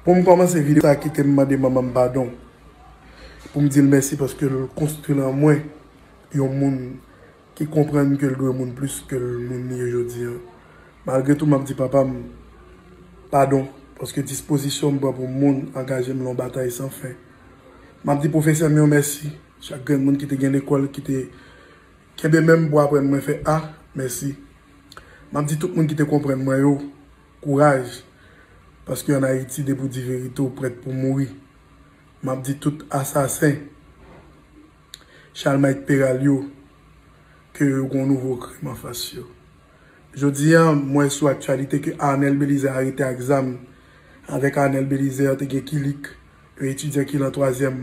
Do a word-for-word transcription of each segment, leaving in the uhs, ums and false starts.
Pou m kòmanse videyo sa, kite m mande manman m padon. Pou m di l mèsi paske l konstwi nan mwen yon moun ki konprann ke l dwe moun plis ke l moun li ye jodi a. Malgre tou, m ap di papa m padon paske dispozisyon m pran pou moun angaje m nan yon batay san fen. M ap di pwofesè m yo mèsi, chak grenn moun ki te gen lekòl, ki te kenbe men m pou aprann mwen fè A, mèsi. M ap di tout moun ki te konprann mwen yo, kouraj. Paske ann Ayiti, depi w di verite, w prèt pou mouri. M ap di tout asasen Chalmay Peral yo ke yo gen yon nouvo krim anfas yo. Jodi a, m wè sou aktyalite ke Arnel Belizaire arete ak zam. Avèk Arnel Belizaire, te gen Kilik, yon etidyan ki lan twazyèm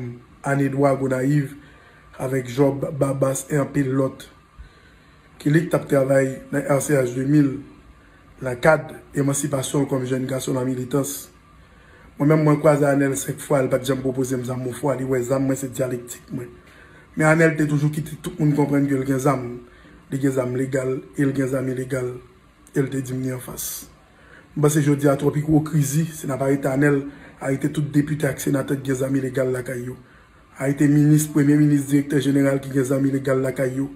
ane dwa Gonayiv, avèk Job Babas e anpil lòt. Kilik t ap travay nan R C H de mil, nan kad emansipasyon l kòm jèn gason nan militans. Mwen menm, mwen kwaze Arnel senk fwa, li pa t janm pwopoze m zam yon fwa, li wè zam mwen se dyalektik mwen. Men Arnel te toujou kite tout moun konprann ke l gen zam. Li gen zam legal e l gen zam ilegal. E l te di m li anfas. M panse jodi a twòp ipokrizi, si n ap arete Arnel, arete tout depite ak senatè ki gen zam ilegal lakay yo. Arete minis, premye minis, direktè jeneral ki gen zam ilegal lakay yo.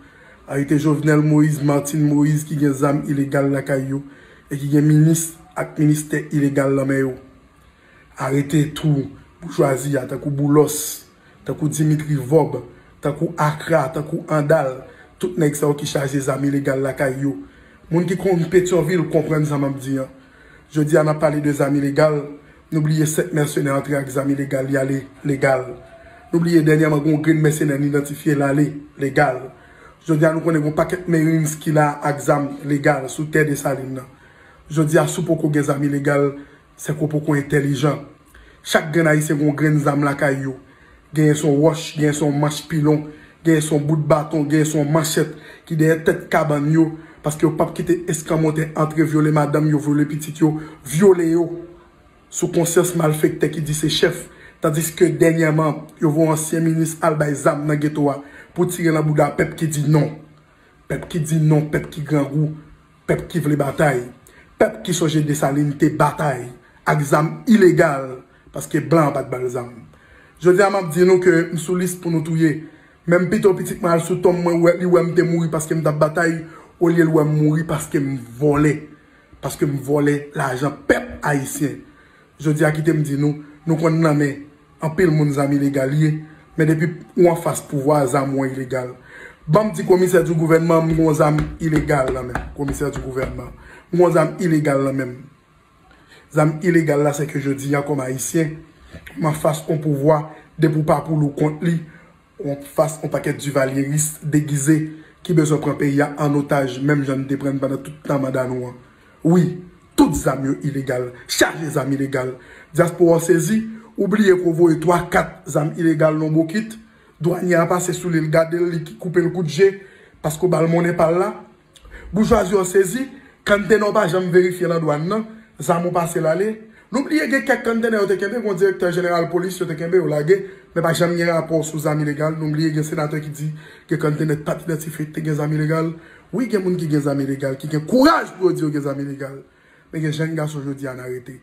Arete Jovenel Moïse, Martine Moïse ki gen zam ilegal lakay yo e ki gen minis ak ministè ilegal nan men yo. Arete tou boujwazi a, tankou Boulos, tankou Dimitri Vorbe, tankou Akra, tankou Andal, tout nèg sa yo ki chaje zam ilegal lakay yo. Moun ki konn Petyonvil konprann sa m ap di an. Jodi a, n ap pale de zam ilegal, nou bliye senk mèsenè antre ak zam ilegal, y ale legal. Nou bliye dènyèman gen yon grenn mèsenè n idantifye, l ale legal. Jodi a, nou konnen gen yon pakèt Marines ki la ak zam legal sou tè Desalin nan. Jodi a, si w poko gen zam ilegal, se ke w poko entèlijan. Chak grenn Ayisyen gen yon grenn zam lakay yo. Genyen se yon wòch, genyen se yon manch pilon, genyen se yon bout baton, genyen se yon manchèt ki dèyè tèt kabann yo, paske yo p ap kite eskanmòtè antre vyole madanm yo, vyole pitit yo, vyole yo. Sou konsyans malfektè ki di se chèf, tandiske dènyèman, yo voye ansyen minis al bay zam nan geto a pou tire nan bouda pèp ki di non. Pèp ki di non, pèp ki grangou, pèp ki vle batay, pèp ki sonje Desalin te batay ak zam ilegal, paske blan pa t ba l zam. Jodi a, m ap di nou ke m sou lis pou nou touye. Men m pito pitit mwen al sou tonm mwen, wè, li wè m te mouri paske m t ap batay, olye l wè m mouri paske m vòlè. Paske m vòlè lajan pèp ayisyen. Jodi a, kite m di nou, nou konn nan men anpil moun zam ilegal ye, men depi ou anfas pouvwa, zam ou an ilegal. Ban m di komisè di gouvènman, m gon zam ilegal nan men m. Komisè di gouvènman, m gon zam ilegal nan men m. Zam ilegal la, se ke jodi a, kòm Ayisyen, m anfas on pouvwa, depi w pa pou l ou kont li, ou anfas on pakèt divalyeris degize ki bezwen pran peyi a an otaj, menm jan n te pran n pandan tout tan manda nou an. Wi, tout zam yo ilegal, chaje zam ilegal. Dyaspora w sezi, ou bliye ke w voye twa, kat zam ilegal nan yon bokit, dwanye a pase sou li, l gade l, li ki koupe l kout je, paske w ba l monnen pa l la. Boujwazi yo sezi, kanntenè w pa janm verifye nan dwàn nan, zam ou pase l ale. Nou bliye gen kèk kanntenè yo te kenbe, gen yon direktè jeneral polis yo te kenbe, yo lage, men pa janm gen rapò sou zam ilegal. Nou bliye gen senatè ki di gen kanntenè t pa t idantifye ki te gen zam ilegal. Wi, gen moun ki gen zam ilegal, ki gen kouraj pou yo di yo gen zam ilegal. Men gen jèn gason jodi a n arete.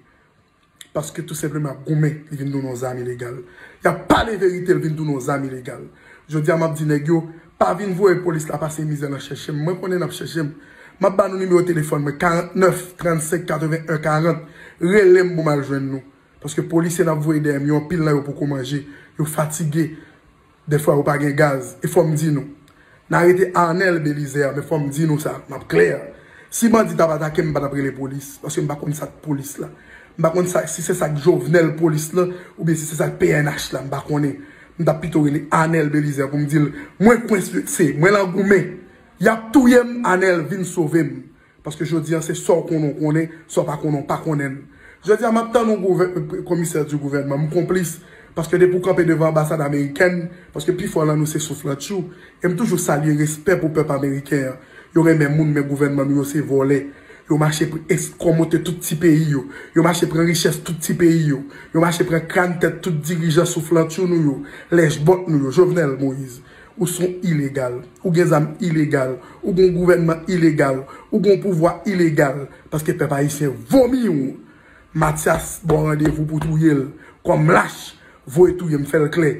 Paske tou senpleman ap goumen, li vin tounen yon zam ilegal. Y ap pale verite, li vin tounen yon zam ilegal. Jodi a, m ap di nèg yo, pa vin voye polis la pase mizè nan chèche m. Mwen konnen n ap chèche m. M ap ba nou nimewo telefòn mwen, karant nèf, trannsenk, katreven en, karant. Rele m pou m al jwenn nou. Paske polisye n ap voye dèyè m yo, anpil nan yo poko manje. Yo fatige. Dèfwa yo pa gen gaz. E fò m di nou. N arete Arnel Belizaire, men fò m di nou sa. M ap klè. Si bandi t ap atake m, m pa t ap rele polis. Paske m pa konn sa k polis la. M pa konn sa, si se sa k Jovenel polis lan, oubyen si se sa k P N H la, m pa konnen. M t ap pito rele Arnel Belizaire pou m di l, mwen kwense, mwen lan goumen. Y ap touye m, Arnel, vin sove m. Paske jodi a, se sa w konnen, w konnen, sa w pa konnen, w pa konnen l. Jodi a, m ap tann yon gouvè-, komisè di gouvènman, m konplis. Paske depi w kanpe devan anbasad amerikèn, paske pifò lan nou se souflantchou. E m toujou salye respè pou pèp ameriken an. Yo renmen moun, men gouvènman nou yo se vòlè. Yo mache pr-, eskòmote tout ti peyi yo. Yo mache pran richès tout ti peyi yo. Yo mache pran kràn tèt tout dirijan souflantchou nou yo, lèchbòt nou yo, Jovenel Moïse. Ou se yon ilegal. Ou gen zam ilegal. Ou gen yon gouvènman ilegal. Ou gen yon pouvwa ilegal. Paske pèp ayisyen vomi w. Matyas ba w randevou pou touye l. Kòm lach, voye touye m, fè l klè.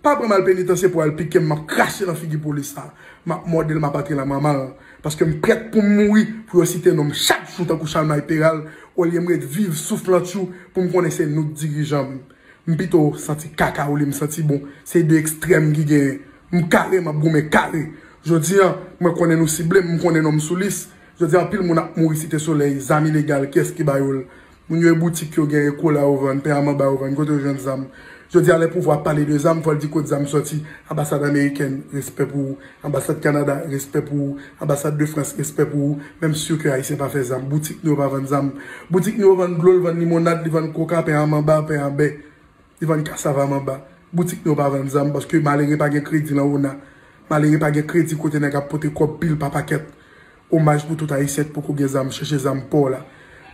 Pa pran m al penitansye pou al pike m, m ap krache nan figi polis la. M ap mòde l, m ap antre nan manman l. Paske m prèt pou m mouri, pou yo site non m chak jou tankou Chalmay Peral, olye m ret viv souflantjou pou m konnen se nou k dirijan m. M pito santi kaka olye m santi bon. Se de ekstrèm ki genyen. M kare, m ap goumen kare. Jodi a, mwen konnen nou sible m, m konnen non m sou lis. Jodi a, anpil moun ap mouri Site Solèy, zam ilegal, kiyès ki ba yo l? Moun yo e boutik yo genyen, kola yo vann, pen a manba yo vann, kote yo jwenn zam? Jodi a, lè pouvwa ap pale de zam, fò l di kot zam sòti. Anbasad amerikèn, respè pou ou. Anbasad Kanada, respè pou ou. Anbasad de Frans, respè pou ou. Men m si ke Ayisyen pa fè zam. Boutik nou yo pa vann zam. Boutik nou yo vann dlo, l vann limonad, li vann koka, pen a manba, pen a bè. Li vann kasav a manba. Boutik nou yo pa vann zam, paske malere pa gen kredi lan ona. Malere pa gen kredi kote nèg ap pote kòb pil pa pakèt. Omaj pou tout Ayisyen k poko gen zam, chèche zam pa w la.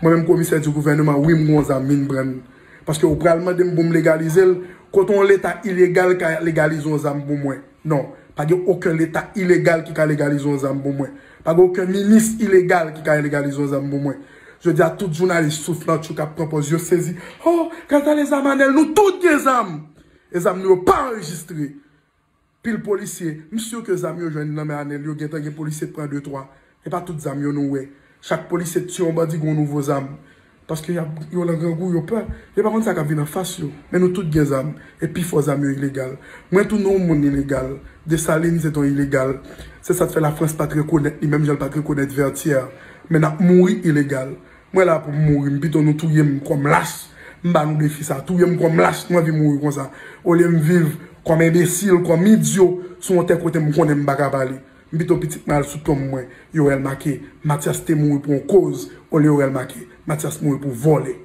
Mwen menm komisè di gouvènman, wi m gon zam, vin pran l. Paske ou pral mande m pou m legalize l, kote yon leta ilegal ka legalize yon zam pou mwen? Non, pa gen okenn leta ilegal ki ka legalize yon zam pou mwen. Pa gen okenn minis ilegal ki ka legalize yon zam pou mwen. Jodi a, tout jounalis souflantjou k ap pran pòz yo sezi. Oh, gad ale zam Anèl, nou tout gen zam! E zam nou yo pa anrejistre. Pil polisye, m si ke zam yo jwenn nan men Anèl yo, gentan gen polisye k pran de twa. E pa tout zam yo nou wè. Chak polisye k tiye yon bandi gon nouvo zam. Paske y ap, yo lan grangou, yo pè. Yo pa konn sa k ap vin anfas yo. Men nou tout gen zam. E pifò zam yo ilegal. Mwen tou nou moun ilegal. Desalin se t yon ilegal. Se sa k fè Lafrans pa t rekonèt li, menm jan l pa t rekonèt Vètyè. Men n ap mouri ilegal. Mwen la pou m mouri, m pito nou touye m kòm lach. M ba nou defi sa, touye m kòm lach, m anvi mouri konsa. Olye m viv kòm enbesil, kòm idyo, sou yon tè kote m konnen m pa ka pale. M pito pitit mwen al sou tonm mwen, yo wè l make, Matyas te mouri pou yon koz, olye yo wè l make, Matyas mouri pou vòlè.